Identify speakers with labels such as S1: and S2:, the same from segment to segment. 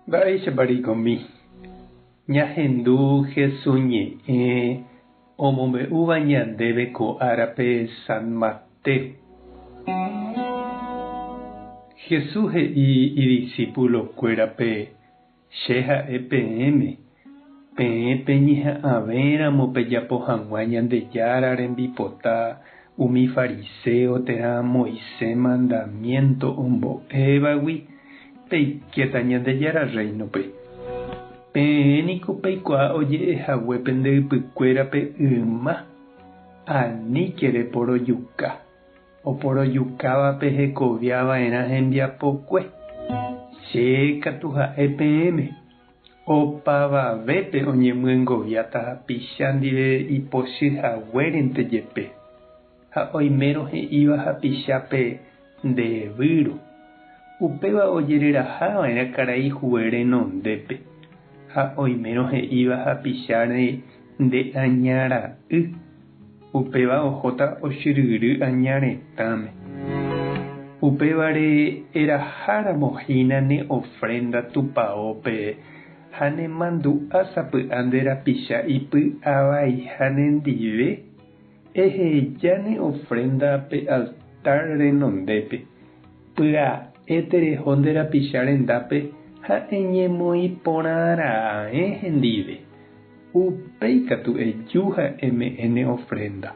S1: Mba'éichapa reikomi? Ñahendu Jesús ñe'ẽ omombe'úva ñandéve ko árape San Mateo. Jesús he'i idisípulokuérape, Che ha'e peẽme, peẽ peñeha'ãvéramo pejapo hag̃ua Ñandejára rembipota umi fariséo térã Moisés mandamiénto ombo'évagui, peikéta Ñandejára Rréinope. Peẽ niko peikuaa oje'e hague pende ypykuérape yma, Aníke reporojuka. Oporojukávape hekovia va'erã hembiapokue. Che katu ha'e peẽme, opavavépe oñemyengoviáta hapicha ndive ipochy haguérente jepe, ha oimérõ he'íva hapichápe nde výro, upéva ojereraha va'erã karai hue renondépe, ha oimérõ he'íva hapicháre nde aña ra'y, Upéva ohóta ochyryry aña retãme. Upévare eraháramo hína ne ofrénda tupaópe ha nemandu'a sapy'a nde rapicha ipy'avaiha nendive, eheja ne ofrénda pe altár renondépe, pya'e tereho nde rapicha rendápe ha eñemoĩ porã raẽ hendive. Upéi katu eju ha eme'ẽ ne ofrénda.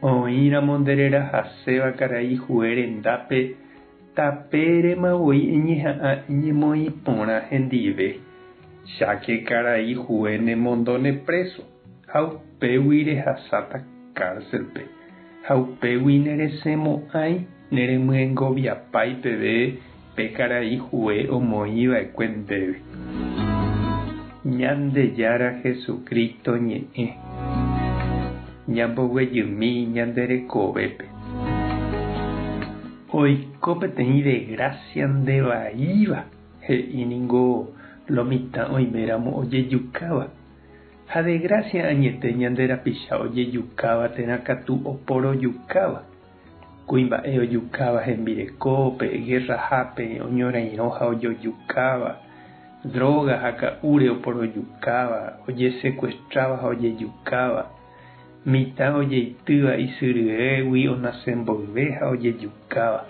S1: Oĩramo nde rerahaséva karai hue rendápe, tapérema voi eñeha'ã eñemoĩ porã hendive, cháke karai hue nemondóne préso, ha upégui rehasáta kárselpe, ha upégui neresẽmo'ãi neremyengoviapái peve pe karai hue omoĩ va'ekue ndéve. Ñandejára Jesucristo ñe'ẽ ñamboguejymi ñande rekovépe. Oiko peteĩ desgracia ndevaíva, he'i ningo lo mitã oiméramo ojejukáva. Ha desgracia añete ñande rapicha ojejukáva térã katu oporojukáva. Kuimba'e ojukáva hembirekópe, gerrahápe oñorairõ ha ojojukáva, dróga ha ka'úre oporojukáva, ojesekuestráva ha ojejukáva, mitã ojeitýva isy ryégui onase mboyve ha ojejukáva.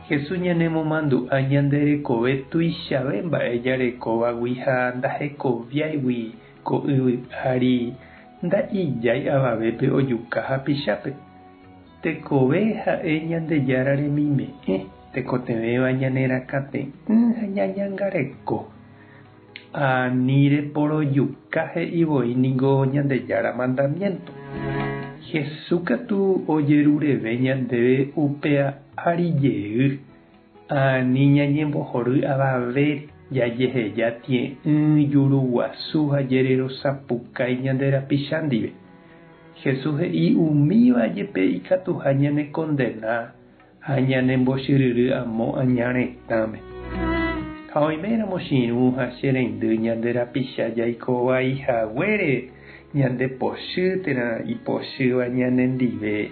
S1: Jesús ñanemomandu'a ñande rekove tuichave mba'e jarekóvagui ha ndahekoviáigui ko yvy ári nda'ijái avavépe ojuka hapichápe. Tekove ha'e Ñandejára remime'ẽ, tekotevẽva ñane rakãte'ỹ ha ñañangareko. Ani reporojuka he'i voi ningo Ñandejára mandamiénto. Jesús katu ojerureve ñandéve upéa ári jey, ani ñañembohory avavére, jajeheja tie'ỹ, juru guasu ha jererosapukái ñande rapicha ndive. Jesús he'i umíva jepe ikatuha ñanekondena ha ñanembochyryry amo aña retãme. Ha oiméramo che irũ ha che reindy ñande rapicha jaiko vai haguére ñande pochy térã ipochýva ñanendive,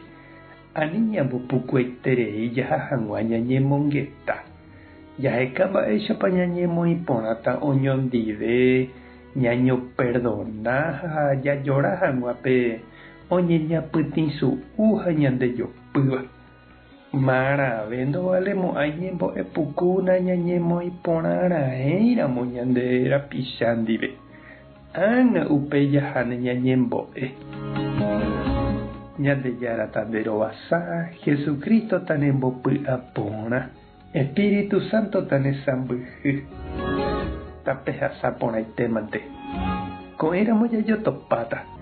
S1: ani ñambopukueterei jaha hag̃ua ñañemongeta. Jaheka mba'éichapa ñañemoĩ porãta oñondive ñañoperdona ha jajora hag̃ua pe oñeñapytĩsu'u ha ñandejopýva. Marãve ndovalemo'ãi ñembo'e puku nañañemoĩ porã raẽiramo ñande rapicha ndive. Ág̃a upe jaháne ñañembo'e. Ñandejára tanderovasa, Jesucristo tanembopy'aporã. Espíritu Santo tanesãmbyhy. Tapehasa porãitémante. Ko'ẽramo jajotopáta.